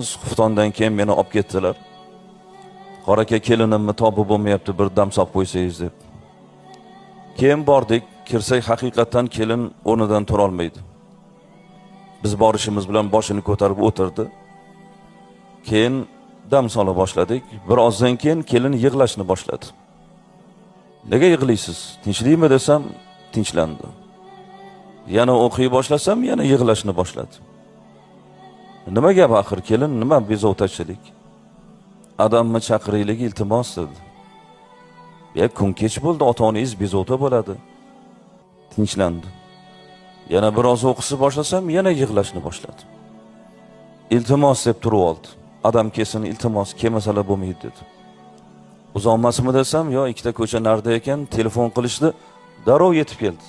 Xuftondan keyin meni olib ketdilar. Qora aka, kelinimni topib bo'lmayapti, bir dam solib qo'ysangiz deb. Keyin bordik, kirsak, haqiqatdan kelin o'rnidan turolmaydi. Biz borishimiz bilan boshini ko'tarib o'tirdi. Keyin dam sola boshladik. Birozdan keyin kelin yig'lashni boshladi. Nega yig'laysiz? Tinchlikmi desam, tinchlandi. Yana o'qiy boshlasam, yana yig'lashni boshladi. Nima gap axir, kelin, nima bezovtachilik? Adamni chaqiraylik, iltimos, dedi. Ya kun kech bo'ldi, ota onangiz bezovta bo'ladi. Tinchlandi. Yana biroz o'qishni boshlasam, yana yig'lashni boshladi. Iltimos deb turib oldi. Adam kelsin, iltimos, kelmasalar bo'lmaydi, dedi. Uzoqmasmi desam, yo, ikkita ko'cha narida ekan, telefon qilishdi, darrov yetib keldi.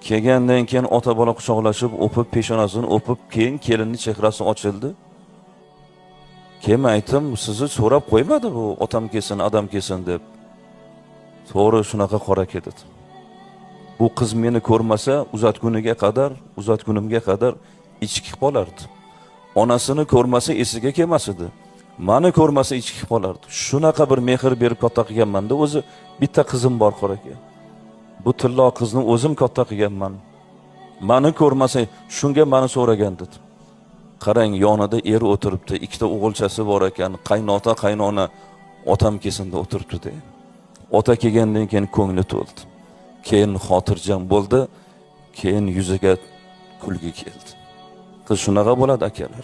Kelgandan keyin ota bola quchoqlashib, o'pib, peshonasini o'pib, keyin kelinni chehrasi ochildi. Keyin aytdim, sizni so'rab qo'ymadi bu, otam kelsin, adam kelsin deb. To'g'ri, shunaqa, qora aka, dedi. Bu qiz meni ko'rmasa, uzatgunimga qadar ichki qolardi. Onasini ko'rmasa, esiga kelmas edi. Mani ko'rmasa, ichki qolardi. Shunaqa bir mehr berib katta qilganman-da, o'zi bitta qizim bor, qora aka. Bu tillo qizni o'zim katta qilganman. Mani ko'rmasa, shunga mani so'ragan, dedi. Qarang, yonida eri o'tiribdi, ikkita o'g'ilchasi bor ekan, qaynota, qaynona otam kelsin deb o'tiribdi. Ota kelgandan keyin ko'ngli to'ldi. Keyin xotirjam bo'ldi, keyin yuziga kulgi keldi. Qiz shunaqa bo'ladi, akalar.